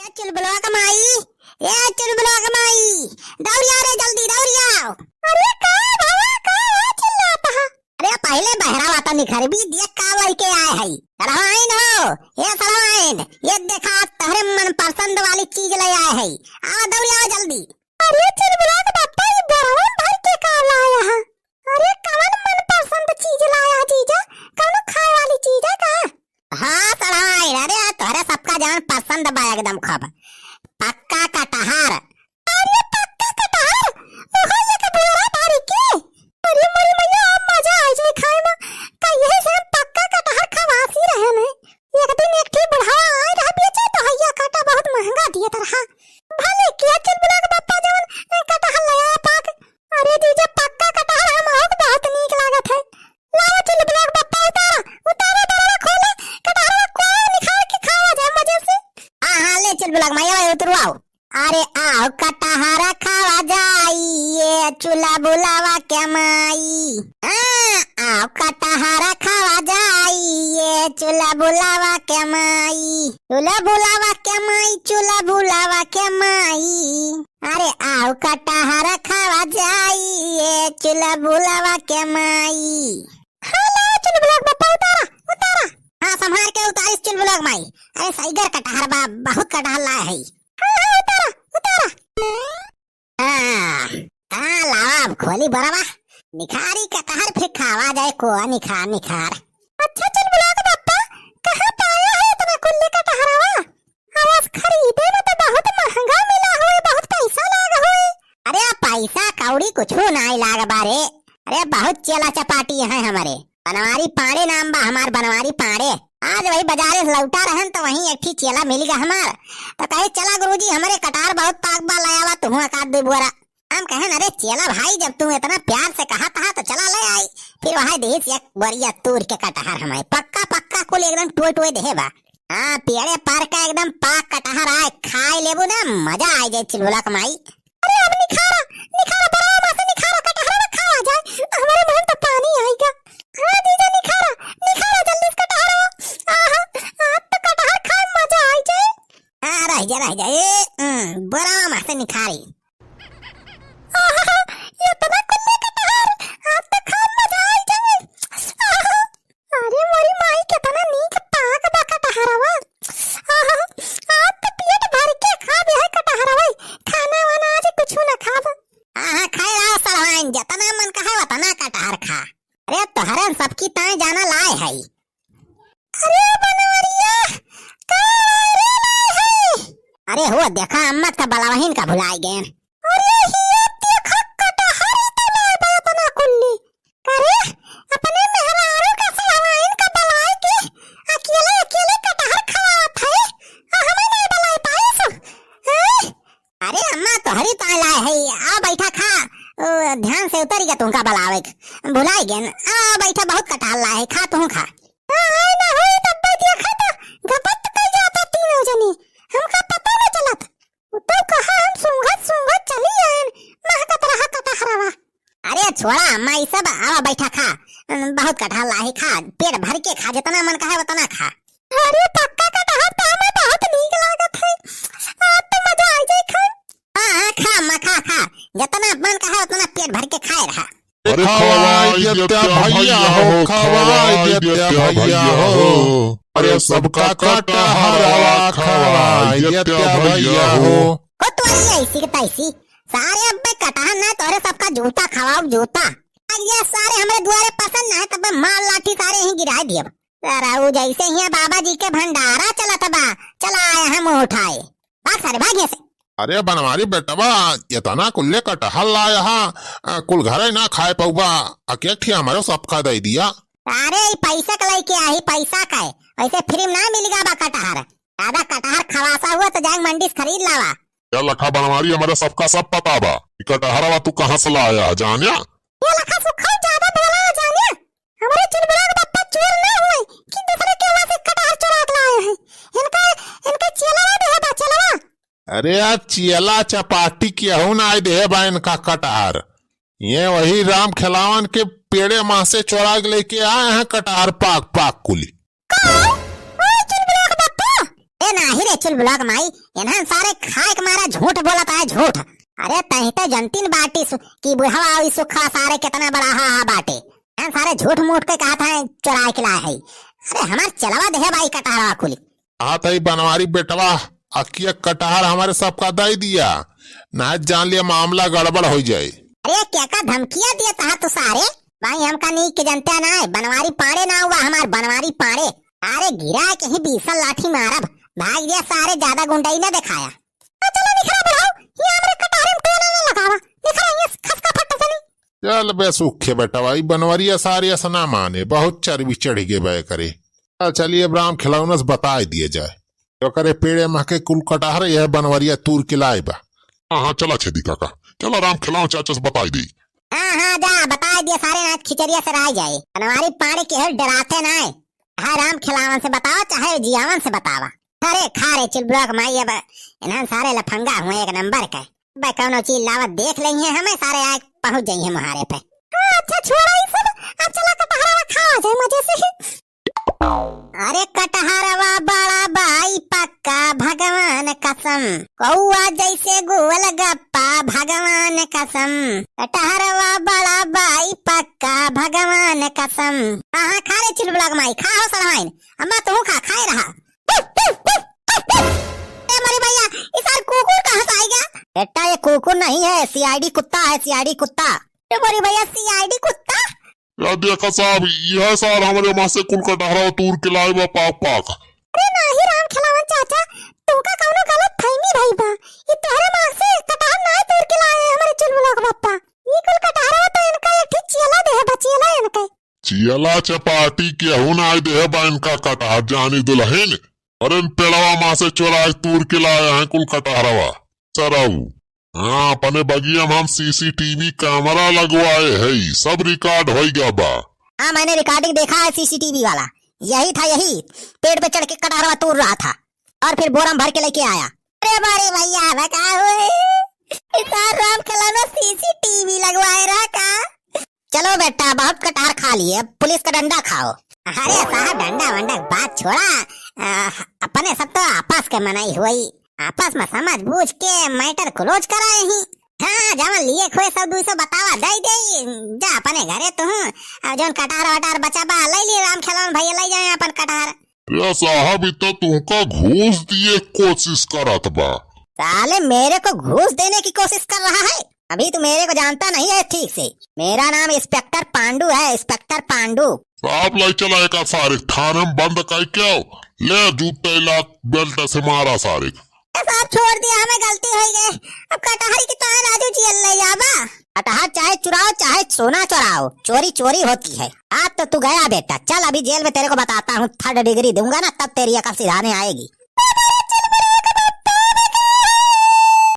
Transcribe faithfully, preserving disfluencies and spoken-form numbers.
ए चुलबुलवा के माई, ए चुलबुलवा के माई, दौड़िया रे, जल्दी दौड़िया। अरे का भवा, का हुआ चिल्लात हा? अरे पहिले बहरा वाता निखरबी, देख का लइके आए हई। सड़वाइन हो, ए सड़वाइन, ए देखा आज तोहरे मनपसंद वाली चीज लइ आए हई। आवा दौड़िया जल्दी। अरे चुलबुलवा के बप्पा, ई बोरवा भर के का लाया हा? अरे कवन मनपसंद चीज लाया हा जीजा? कवनो खाए वाली चीज है का? हाँ सड़वाइन, अरे तोहरे सबका जवन पसंद बा एकदम खूब, पक्का कटहर। अरे पक्का कटहर, ओहो एक बोरा भर के। अरे मोरी मैया, अब मजा आ जाए खाए में। कहिए से हम पक्का कटहर खवासी रहे हैं। एक दिन एक ठे बुढ़ावा आए रहा बेचे, तो हैया काटा बहुत महंगा दियत रहा। भले किया चुलबुलवा के बप्पा जवन कटहर ले आया पाक। अरे जीजा, पक्का कटहर हम बहुत नीक लागत है। लाओ चुलबुलवा के बप्पा, उतारा, उतारा बड़वा खोले, कटहरवा को निखार के खावा जाए मजे से। हाँ, हाँ, ले चुलबुलवा के माई, आवा, उतरवाओ। अरे आओ कटहर खावा जाई, ए चुलबुलवा के माई। हाँ, आओ कटहर खावा जाई, ए चुलबुलवा के माई। चुलबुलवा के माई, चुलबुलवा के माई। अरे आओ कटहर खावा जाई, ए चुलबुलवा के माई। हाँ, लाओ चुलबुलवा के बप्पा, उतारा, उतारा। हाँ, संभार के उतारिस चुलबुलवा के माई। अरे सईगर कटहर बा, बहुत कटहर लाए हई। हाँ, हाँ, उतारा, उतारा। हाँ, हाँ, लावा अब खोली बोरवा। निखारी कटहर फिर खावा जाए कोआ निखार, निखार। अच्छा चुलबुलवा के बप्पा, कहाँ पाया है इतना कुल्ली कटहरवा? अरे, खरीदे में तो बहुत महंगा मिला होई, बहुत पैसा लाग होई। अरे, पैसा कौड़ी कुछू नाई लाग बा रे। अरे, बहुत चेला चपाटी हैं हमरे। बनवारी पांड़े नाम बा हमार, बनवारी पांड़े। आज वही बजारे से लौटा रहन तो वहीं एक ठी चेला मिल गया हमार। तो कहे, "चला गुरुजी, हमरे कटार बहुत पाक बा, ले आवा तुहू एक आध दो बोरा।" हम कहन, "अरे चेला भाई, जब तू इतना प्यार से कहा था तो चला ले आई।" फिर वहाँ देहिस एक बोरिया तूर के कटहर हमारे, पक्का पक्का कुल एकदम टोय टोय देहे बा। हाँ, पेड़े पर का एकदम पाक कटहर आए, खाए लेबू ना, मजा आ जाए चुलबुलवा के माई। अरे अब निखारा, निखारा, बड़ा मस्त निखारा, कटहरवा खावा जाए, हमारे मुंह में तो पानी आएगा। हाँ जीजा निखारा, निखारा जल्दी से कटहरवा। आहा, आज तो कटहर खाए मजा आ जाए। हाँ, रह जा, रह जा, ए, हम्म, बड़ा मस्त निखारी। आहा, इतना कुल्ले कटहर, आज तो खाए मजा आ जाए। आहा। अरे मोरी माई, केतना नीक पाक बा कटहरवा। आहा, आज तो पेट भर के खाबे है कटहरवा। खाना वाना आज कुछु ना खाब। आहा, खाए रहा सड़वाइन, जतना मन कहे वतना कटहर खा। अरे तोहरे सबकी ताई जाना लाए है। अरे बनवरिया, का रे लाए है? अरे हो देखा, अम्मा का बलावहिन का भुलाए गए। अरे हिया देखा, कटहर तो लाए बा इतना कुल्ली। अरे, अपने मेहरारू का सड़वाइन का बलाए के अकेले, अकेले कटहर खवावत है, आ हमें नहीं बलाए पाए सो, हैं? अरे अम्मा, तोहरी ताई लाए है, आ बैठा खा, ओ, ध्यान से उतरी गया तुमका बलावे के, भुलाई गए, आ बैठा, बहुत कटहर लाए है, खा तू खा। हाँ, आए ना होई तब देखा तो गपत कई जाता तीनों जनी, हमका पता न चलत। उ तो कहा हम सूंघत सूंघत चली आएन, महकत रहा कटहरवा। अरे छोड़ा अम्मा, ई सब आवा बैठा खा, बहुत कटहर लाही खा, पेट भर के खा, जितना मन कहे उतना खा। अरे पक्का कटहर तो हमें बहुत नीक लागत है, आज तो मजा आ जाए खाए। हाँ, हाँ, खा अम्मा, खा, खा, जितना मन कहे उतना पेट भर के खाए रहा। अरे खवाई देत्या भैया हो, खवाई देत्या भैया हो। अरे सबका कटहरवा खवाई देत्या भैया हो। हो तो आई ऐसी के तैसी। सारे अब्बे कटहर ना तोरे सबका जूता खवाओ जूता। आज ये सारे हमरे दुआरे पसंद ना है तब मार लाठी सारे यहीं गिराए दियब। सारा उ जैसे ही बाबा जी के भंडारा चलत बा, चला आया हम उठाए। भाग सारे, भाग यहाँ से। अरे बनवारी बेटवा, इतना कुल्ले कटहल लाया हा, अ, कुल घरे ना खाए पउबा, अकेक ठे हमरो सबका दे दिया। अरे ई पैसा के लेके आही, पैसा का है? वैसे फ्री में ना मिलेगा बा कटहर। ज्यादा कटहर खवासा हुआ तो जाए मंडी से खरीद लावा। या लखा बनवारी, हमरे सबका सब पता बा कि कटहरवा तू कहाँ से लाया है, जान्या? ये लखा सुखा ज्यादा बोला है, जान्या? हमरे चुलबुला के बप्पा चोर ना हुए कि दूसरे के वहाँ से कटहर चुरा के लाए हैं। इनका, इनका चेला ना देहे बा, चेलवा। अरे यार, चेला चपाटी केहू ना आए देहे बा इनका कटहर। ये वही राम खेलावन के पेड़े माँ से चोरा के लेके आए हैं कटहर पाक पाक कुली। का? ओए चुलबुला के बप्पा, ए नाही रे चुलबुला क माई, इन्हन सारे खाए के मारा झूठ बोलत है, झूठ। अरे तहीं तो जनतीन बाटी सु-, कि बुढ़वा ई सुखा सारे कितना बड़ा हा, हा बाटे। इन्हन सारे झूठ मूठ के कहत है चुराए के लाए है। अरे हमार चलवा देहे बाई कटहरवा कुली। हाँ तई बनवारी बेटवा, अकिया कटहर हमारे सबका दई दिया, ना जान लिया मामला गड़बड़ होइ जाए। अरे क्या का धमकिया दिया तहा तू सारे? भाई हमका नीक के जनते ना है, बनवारी पाड़े ना हुआ हमार बनवारी पाड़े। अरे गिरा के ही बीसन लाठी मारब। भाग दिया सारे, ज्यादा गुंडई ना दिखाया। आ, चलो निखरा बुढ़ाऊ, ये हमरे कटहरे में टोना ना लगावा। निखरा ये खसका फट सनी। चल बे सूखे बेटवा, ई बनवरिया सारे अस ना माने, बहुत चर्बी चढ़ गए बे करे। चल चलिए अब राम खिलौना से बताए दिए जाए। ओकरे पेड़े महके कुल कटहर यह बनवरिया तूर के लाए बा। हाँ, हाँ, चला छेदी काका, चला राम खिलौना चाचा से बताए दी। हाँ, हाँ, जा, बताए दिए सारे नाच खिचड़िया से राय जाए। बनवारी पाड़े के है, डराते ना है। हाँ, राम खिलावन से बतावा, चाहे जियावन से बतावा। अरे, खा रे चुलबुला क माई, अब इन्हन सारे लफंगा हुए एक नंबर के। बे, कौनो चीज लावत देख लेइहे हमें, सारे आए पहुँच जाइहे मुहारे पे। हाँ, अच्छा, छोड़ा ई सब, अब चला कटहरवा खावा जाए मजे से। अरे कटहरवा बड़ा बाई पक्का भगवान कसम, कौआ जैसे गोल गप्पा भगवान कसम, कटहरवा बड़ा बाई पक्का भगवान कसम। हाँ, हाँ, खा रे चुलबुला क माई, खा हो सरवाइन, अम्मा तू खा, खाए रहा। ए मोरी भैया, ई सार कुकुर कहाँ से आ गया? बेटा, ये कुकुर नहीं है, सीआईडी कुत्ता है, सीआईडी कुत्ता। ए मोरी भैया, सीआईडी कुत्ता? या देखा साहब, यह सार हमरे माँ से कुल कटहरा तूर के लाए बा पाक पाक। अरे नाही राम खिलावन चाचा, तुमका कौनो गलत फहमी भई बा। ये तोहरे माँ से कटहर ना तूर के लाए हमरे चुलबुला क पप्पा। ये कुल कटहरा तो इनका एक ठे चेला देहे बा, चेला इनके। चियला चपाटी केहू नाई देहे बा इनका कटहर जानी दुलहिन। अरे इन पेड़वा माँ से चोराए तूर के लाए हैं कुल कटहरवा। सरऊ। हाँ, अपने बगिया में हम सीसीटीवी कैमरा लगवाए है, सब रिकॉर्ड होई गया बा। हाँ, मैंने रिकॉर्डिंग देखा है सीसीटीवी वाला, यही था, यही पेड़ पे चढ़ के कटहरवा तूर रहा था और फिर बोरा में भर के लेके आया। अरे बारे भैया, बताओ, इस सार राम खिलौना सीसीटीवी लगवाए रहा का? चलो बेटा, बहुत कटहर खा लिए, अब पुलिस का डंडा खाओ। अरे साहब, डंडा वंडा की बात छोड़ा, आ, अपने सब तो आपस के मनई हुई, आपस में समझ बूझ के मैटर क्लोज कराए ही। हाँ, जवन लिए खोए सब दुई सौ बतावा, दई दे, जा अपने घरे तू। अब जौन कटहर वटहर बचा बा, ले लिए राम खिलौना भैया, ले जाए अपन कटहर। या साहब, इ तो तुमका घूस दिए कोशिश करत बा। साले मेरे को घूस देने की कोशिश कर रहा है, अभी तू मेरे को जानता नहीं है ठीक से। मेरा नाम इंस्पेक्टर पांडू है, इंस्पेक्टर पांडू। साहब, लाई चला एक सारे थाने में बंद करके आओ, ले जूते ला बेल्ट से मारा सारे। ए साहब, छोड़ दिया, हमें गलती हो गई। अब कटहरी की तो राजू जी ले जाबा। कटहर चाहे चुराओ, चाहे सोना चुराओ, चोरी चोरी होती है। आज तो तू गया बेटा, चल अभी जेल में तेरे को बताता हूँ, थर्ड डिग्री दूंगा ना, तब तेरी अकल सिधाने आएगी।